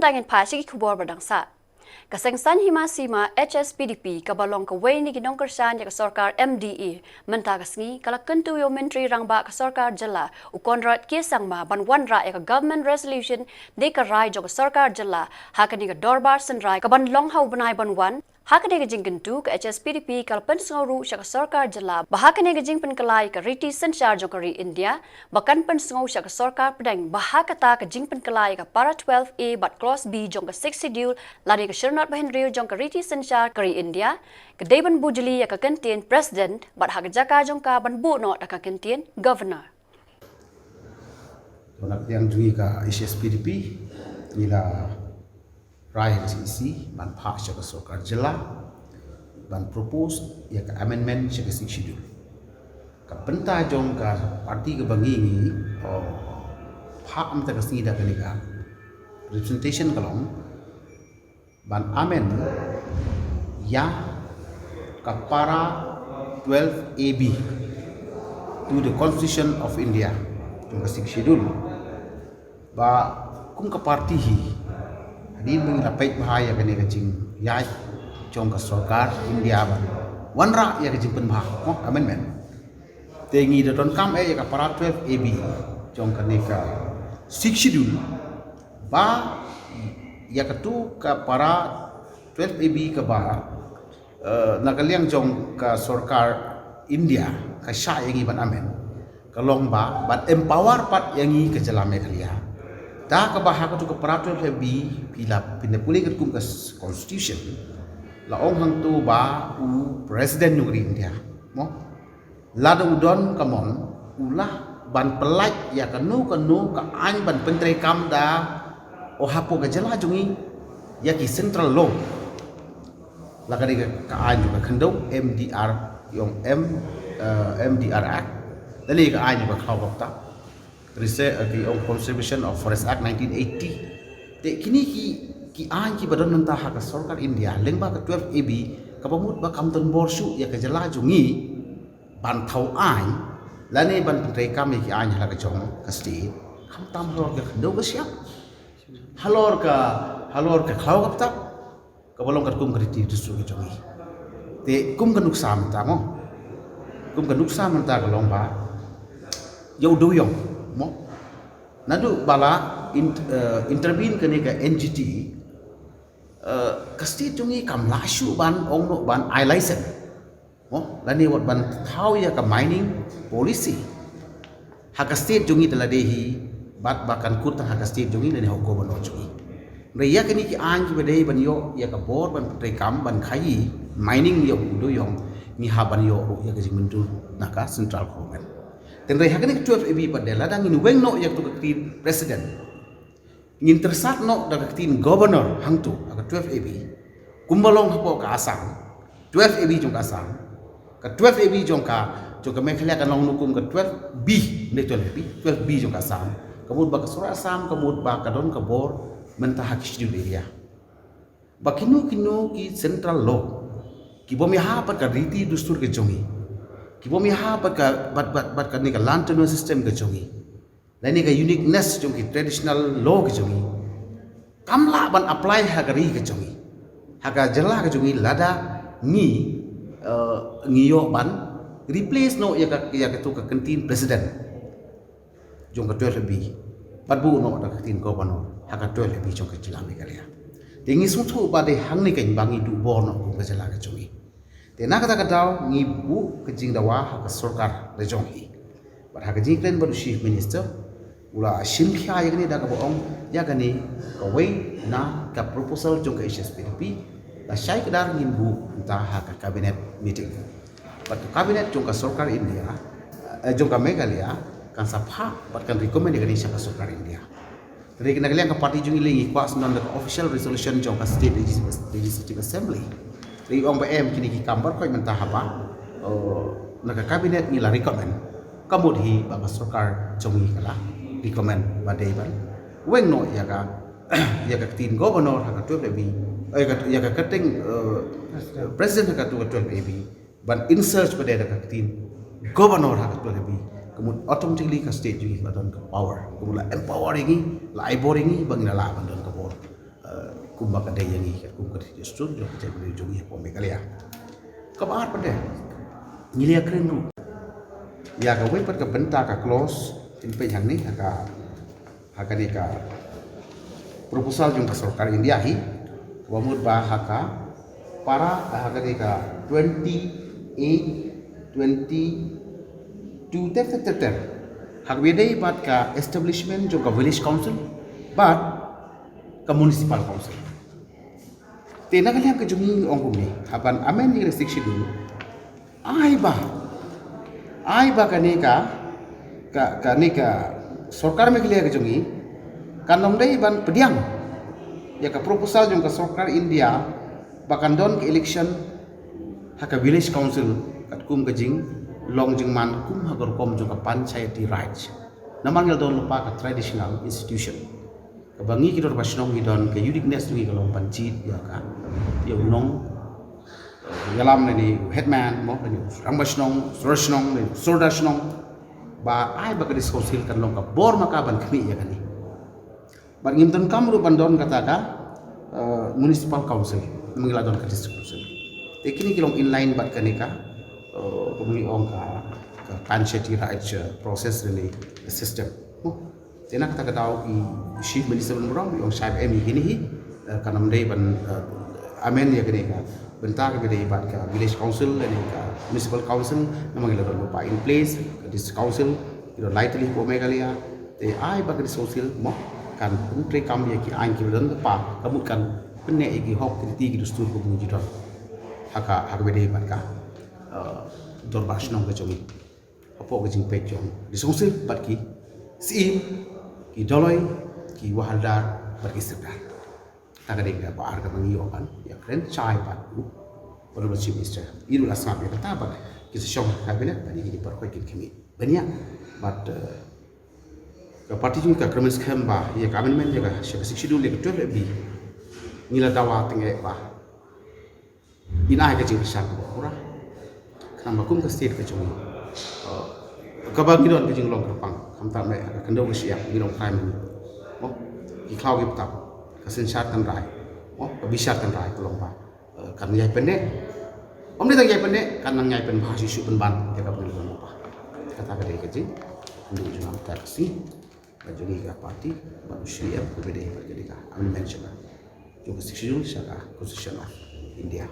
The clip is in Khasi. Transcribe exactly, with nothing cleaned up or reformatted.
Ngin phai sha ki khubor ba dang sah. Ka Seng Saiñ Hima Sima H S P D P kaba long kawei na ki nongkyrshan ïa ka sorkar M D A mynta ka sngi ka la kyntu ïa u Myntri Rangbah ka sorkar jylla u Conrad K Sangma ban wanrah ïa ka Government Resolution ne ka rai jong ka sorkar jylla ha kane ka dorbar synrai kaban long ha u bnai ban wan. Ha kane ka jingkyntu ka H S P D P ka la pynsngew ruh sha ka sorkar jylla ba ha kane ka jingpynkylla ïa ka riti synshar jong ka ri India ba kan pynsngew sha ka sorkar pdeng ba ha kata ka jingpynkylla ïa ka para twelve A bad clause B jong ka Sixth Schedule lane ka shyrnod ba hynriew jong ka riti synshar ka ri India ka dei ban bujli ïa ka kyntien President bad ha ka jaka jong ka ban buh noh da ka kyntien Governor. Wan ap yang jong ngi ka H S P D P ngi la rai ha ka C E C ban phah sha ka sorkar jylla ban propose ïa ka amendment sha ka Sixth Schedule. Ka bynta jong ka party kaba ngi ngi phah mynta ka sngi da kane ka representation ka long ban amend ïa ka para twelve A B to the Constitution of India, jong ka Sixth Schedule. Ba kum ka party hi hadien ba ngi la peit bha ïa kane ka jingïaid jong ka sorkar India ban wanrah ïa ka jingpynbha, oh, amendment. Te ngi da donkam eh ïa ka para twelve A B jong kane ka Sixth Schedule ba ïa katu ka para twelve A B kaba, eh, na ka liang jong ka sorkar India ka shah ïa ngi ban amend ka long ba ban empower pat ïa ngi ka jylla Meghalaya. Da kaba ha katu ka para twelve A B phi la pynda pule katkum ka s-, constitution la ong hangtu ba u president jong ka ri India mo. Lada u don ka mon u lah ban pyllait ïa kano kano ka aiñ ban pyntreikam da o hapoh ka jylla jong ngi ïa ki central law. La ka dei ka aiñ jong ka khyndew M D R, ong M, eh, M D R Act. Lane ka aiñ jong ka khlaw ka btap. Rese, eh, ki ong Conservation of Forest Act nineteen eighty. Te kine ki, ki aiñ kiba don mynta ha ka sorkar India lyngba ka twelve A B kaba mut ba kam don bor shuh ïa ka jylla jong ngi ban thaw aiñ lane ban pyntreikam ïa ki aiñ ha la ka jong ka state, khamtam halor ka khyndew ka shyiap, halor ka, halor ka khlaw ka btap, kaba long katkum ka riti dustur ka jong ngi. Te kum ka nuksa mynta mo, kum ka nuksa mynta ka long ba ïa u dewïong mo, naduh ba la in-, eh, intervene kane ka N G T, eh, ka state jong ngi kam lah shuh ban ong noh ban ai license mo, lane wat ban thaw ïa ka mining policy ha ka state jong ngi da lade hi, bad ba kan kut tang ha ka state jong ngi lane ha u governor jong ngi. Hynrei ïa kine ki aiñ kiba dei ban ïoh ïa ka bor ban pyntreikam ban khaïi mining ïa u dewïong ngi hap ban ïoh ruh ïa ka jingmynjur na ka central government. Te hynrei ha kane ka twelve A B pat de lada ngin weng noh ïa katu ka ktien president, ngin tyrsad noh da ka ktien governor hangtu ha ka twelve A B. Kumba long hapoh ka Assam, twelve A B jong ka Assam, ka twelve A B jong ka, jong ka Meghalaya kan long noh kum ka twelve B, ne twelve A B, twelve B jong ka Assam. Ka mut ba ka sorkar Assam ka mut ba ka don ka bor mynta ha ki schedule area. Ba kino kino ki central law kibym ïahap bad ka riti dustur ka jong ngi, kibym ïahap bad ka, bad, bad, bad kane ka land tenure system ka jong ngi, lane ka uniqueness jong ki traditional law ka jong ngi, kam lah ban apply ha ka ri ka jong ngi, ha ka jylla ka jong ngi lada ngi, eh, ngi ïoh ban replace noh ïa ka, ïa katu ka ktien president jong ka twelve A B bad buh noh da ka ktien governor ha ka twelve A B jong ka jylla Meghalaya. Te ngi sngewthuh ba dei hangne keiñ ba ngi duh bor noh kum ka jylla ka jong ngi. Te na kata ka daw ngi buh ka jingdawa ha ka sorkar la jong ngi. Bad ha ka jingkren bad u Chief Minister u la shim khia ïa kane da kaba ong ïa kane kawei na ka proposal jong ka H S P D P la shai kdar ngin buh mynta ha ka cabinet meeting. Bad ka cabinet jong ka sorkar India, eh, jong ka Meghalaya kan sa phah bad kan recommend ïa kane sha ka sorkar India. Te na ka liang ka party jong ngi lei ngi kwah sngewthuh da ka official resolution jong ka State Legis-, Legislative Assembly. Te ong ba em kine ki kam baroh khoit mynta haba, eh, na ka cabinet ngi la recommend. Ka mut hi ba ka sorkar jong ngi ka la recommend ba dei ban weng noh ïa ka, ïa ka ktien governor ha ka twelve A B, eh, ïa ka, ïa ka kyrteng, eh, president ha katu ka twelve A B. Ban insert pat da ka ktien governor ha ka twelve A B, ka mut automatically ka state jong ngi la don ka power, ka mut la empower ïa ngi, la ai bor ïa ngi ba ngin lah ban don ka bor. kumba ka dei ïa ngi, kum ka dei dustur jong ka jaitbynriew jong ngi hapoh Meghalaya. Kaba ar pat de, ngi la ïakren ruh ïa kawei pat ka bynta, ka clause, phin peit hangne ha ka, ha kane ka proposal jong ka sorkar India hi, kaba mut ba ha ka para, ha kane ka twenty-eight, twenty-two, ter ter ter ter, ha kaba ïadei bad ka establishment jong ka village council bad ka municipal council. Te na ka liang ka jong ngi ong kumne, haba amend ïa ka Sixth Schedule, ai ba, ai ba kane ka, ka, kane ka sorkar Meghalaya ka jong ngi kan ym dei ban pdiang ïa ka proposal jong ka sorkar India ba kan don ka election ha ka village council katkum ka jinglong jingman kum ha ka rukom jong ka Panchayati Raj. Namar ngi la don lypa ka traditional institution, kaba ngi ki dorbar shnong ngi don ka uniqueness jong ngi ka long ban jied ïa ka, ïa u nong, eh, ïalam lane u headman mo, lane u rangbah shnong, sordar shnong, lane u sordar shnong. Ba ai ba ka district council kan long ka bor ma ka ban khmih ïa kane. Bad ngim donkam ruh ban don kata ka, eh, municipal council, namar ngi la don ka district council. Te kine ki long in line bad kane ka, eh, kumba ngi ong ka, ka Panchayati Raj, eh, process lane system. Mo. Te na kata ka daw i Chief Minister ban burom i ong shai ba em ïa kine hi, eh, kan ym dei ban, eh, amend ïa kane ka bynta kaba dei bad ka village council lane ka municipal council, namar ngi la don lypa in place, ka district council ki don lai tylli hapoh Meghalaya. Te ai ba ka district council mo kan pyntreikam ïa ki aiñ kiba don lypa, ka mut kan pynneh ïa ki hok ki riti ki dustur kiba ngi ju don ha ka, ha kaba dei bad ka, eh, dorbar shnong ka jong ngi. Hapoh ka jingpeit jong district council bad ki syiem, ki dolloi, ki wahaldar bad ki sirdar. Ta ka dei kaba ar kaba ngi ïoh ban ïakren shai bad u Honorable Chief Minister. I ruh la sngap ïa kata bad ki sa shong ha cabinet bad ïa kine baroh kin khmih bniah bad, eh, ka party jong ngi ka kyrmen skhem ba ïa ka amendment ïa ka sha ka Sixth Schedule ïa ka twelve A B ngi la dawa tyngeh ba in ai ka jingkyrshan kaba pura. Khnang ba kum ka state ka jong ngi, eh, kaba ngi don ka jinglong kyrpang, khamtam eh ha ka khyndew ka shyiap ngi long trai mynnin. Mo, ki khlaw ki btap, ka synshar tynrai, mo, ka bishar tynrai ka long ba, eh, kan ïai pynneh. Ym dei tang ïai pynneh, kan nang ïai pynbha shuh shuh pynban ïa kaba ngi la don lypa. Kata ka dei ka jingkynduh jong nga mynta ka sngi. Ba jong ngi ka party, ba u Sri M, kaba dei, ba ka dei ka amendment sha ka, jong ka Sixth Schedule sha ka Constitution of India.